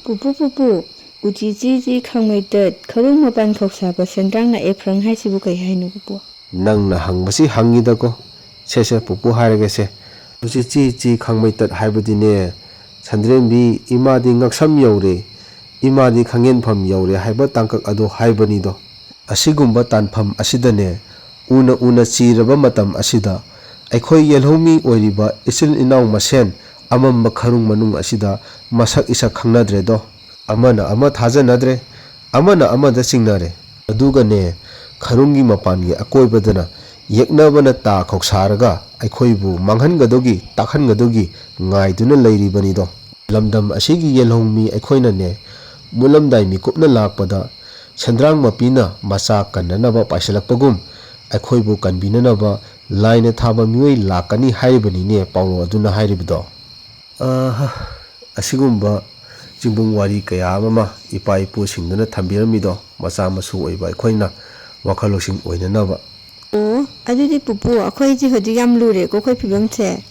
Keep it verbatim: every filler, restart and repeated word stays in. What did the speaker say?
ꯄꯨꯄꯨ, ꯄꯨꯄꯨ, ꯎꯆꯤ ꯆꯤ ꯆꯤ ꯈꯥꯡꯃꯩꯇꯠ, ꯈꯔꯨꯡ ꯃꯄꯥꯟ ꯈꯧꯁꯥꯕ ꯁꯦꯟꯗ꯭ꯔꯥꯡꯅ ꯑꯦꯐ꯭ꯔꯪ ꯍꯥꯏꯁꯤꯕꯨ ꯀꯩ ꯍꯥꯏꯅꯣ, ꯄꯨꯄꯨ? ꯅꯪꯅ ꯍꯪꯕꯁꯤ ꯍꯪꯉꯤꯗꯀꯣ꯫ ꯁꯦ ꯁꯦ, ꯄꯨꯄꯨ ꯍꯥꯏꯔꯒꯦꯁꯦ꯫ ꯎꯆꯤ ꯆꯤ ꯆꯤ ꯈꯥꯡꯃꯩꯇꯠ ꯍꯥꯏꯕꯗꯤꯅꯦ, ꯁꯟꯗ꯭ꯔꯦꯝꯕꯤ, ꯏꯃꯥꯗꯤ ꯉꯛꯁꯝ ꯌꯧꯔꯦ, ꯏꯃꯥꯗꯤ ꯈꯪꯌꯦꯟꯐꯝ ꯌꯧꯔꯦ ꯍꯥꯏꯕ ꯇꯥꯡꯀꯛ ꯑꯗꯣ ꯍꯥꯏꯕꯅꯤꯗꯣ꯫ ꯑꯁꯤꯒꯨꯝꯕ ꯇꯥꯟꯐꯝ ꯑꯁꯤꯗꯅꯦ, ꯎꯅ ꯎꯅ ꯆꯤꯔꯕ ꯃꯇꯝ ꯑꯁꯤꯗ ꯑꯩꯈꯣꯏ ꯌꯦꯜꯍꯧꯃꯤ ꯑꯣꯏꯔꯤꯕ ꯏꯆꯤꯜ ꯏꯅꯥꯎ ꯃꯁꯦꯟ ꯑꯃꯝꯕ ꯈꯔꯨꯡ ꯃꯅꯨꯡ ꯑꯁꯤꯗ ꯃꯁꯛ ꯏꯁꯛ ꯈꯪꯅꯗ꯭ꯔꯦꯗꯣ꯫ ꯑꯃꯅ ꯑꯃ ꯊꯥꯖꯅꯗ꯭ꯔꯦ, ꯑꯃꯅ ꯑꯃꯗ ꯆꯤꯡꯅꯔꯦ꯫ ꯑꯗꯨꯒꯅꯦ, ꯈꯔꯨꯡꯒꯤ ꯃꯄꯥꯟꯒꯤ ꯑꯀꯣꯏꯕꯗꯅ ꯌꯦꯛꯅꯕꯅ ꯇꯥ ꯈꯧꯁꯥꯔꯒ ꯑꯩꯈꯣꯏꯕꯨ ꯃꯥꯡꯍꯟꯒꯗꯧꯒꯤ, ꯇꯥꯛꯍꯟꯒꯗꯧꯒꯤ ꯉꯥꯏꯗꯨꯅ ꯂꯩꯔꯤꯕꯅꯤꯗꯣ꯫ ꯂꯝꯗꯝ ꯑꯁꯤꯒꯤ ꯌꯦꯜꯍꯧꯃꯤ ꯑꯩꯈꯣꯏꯅꯅꯦ, ꯃꯨꯠꯂꯝꯗꯥꯏ ꯃꯤꯀꯨꯞꯅ ꯂꯥꯛꯄꯗ ꯁꯦꯟꯗ꯭ꯔꯥꯡ ꯃꯄꯤꯅ ꯃꯆꯥ ꯀꯟꯅꯅꯕ ꯄꯥꯏꯁꯤꯜꯂꯛꯄꯒꯨꯝ, ꯑꯩꯈꯣꯏꯕꯨ ꯀꯟꯕꯤꯅꯅꯕ ꯂꯥꯏꯅ ꯊꯥꯕ ꯃꯤꯑꯣꯏ ꯂꯥꯛꯀꯅꯤ ꯍꯥꯏꯔꯤꯕꯅꯤꯅꯦ ꯄꯥꯎꯔꯧ ꯑꯗꯨꯅ ꯍꯥꯏꯔꯤꯕꯗꯣ꯫ ꯑꯍ, ꯑꯁꯤꯒꯨꯝꯕ ꯆꯤꯡꯕꯨꯡ ꯋꯥꯔꯤ ꯀꯌꯥ ꯑꯃ ꯏꯄꯥ ꯏꯄꯨꯁꯤꯡꯗꯨꯅ ꯊꯝꯕꯤꯔꯝꯃꯤꯗꯣ ꯃꯆꯥ ꯃꯁꯨ ꯑꯣꯏꯕ ꯑꯩꯈꯣꯏꯅ ꯋꯥꯈꯜ ꯂꯧꯁꯤꯡ ꯑꯣꯏꯅꯅꯕ꯫ ꯑꯣ, ꯑꯗꯨꯗꯤ ꯄꯨꯄꯨ, ꯑꯩꯈꯣꯏꯁꯦ ꯍꯧꯖꯤꯛ ꯌꯥꯝ ꯂꯨꯔꯦꯀꯣ ꯑꯩꯈꯣꯏ ꯐꯤꯕꯝꯁꯦ꯫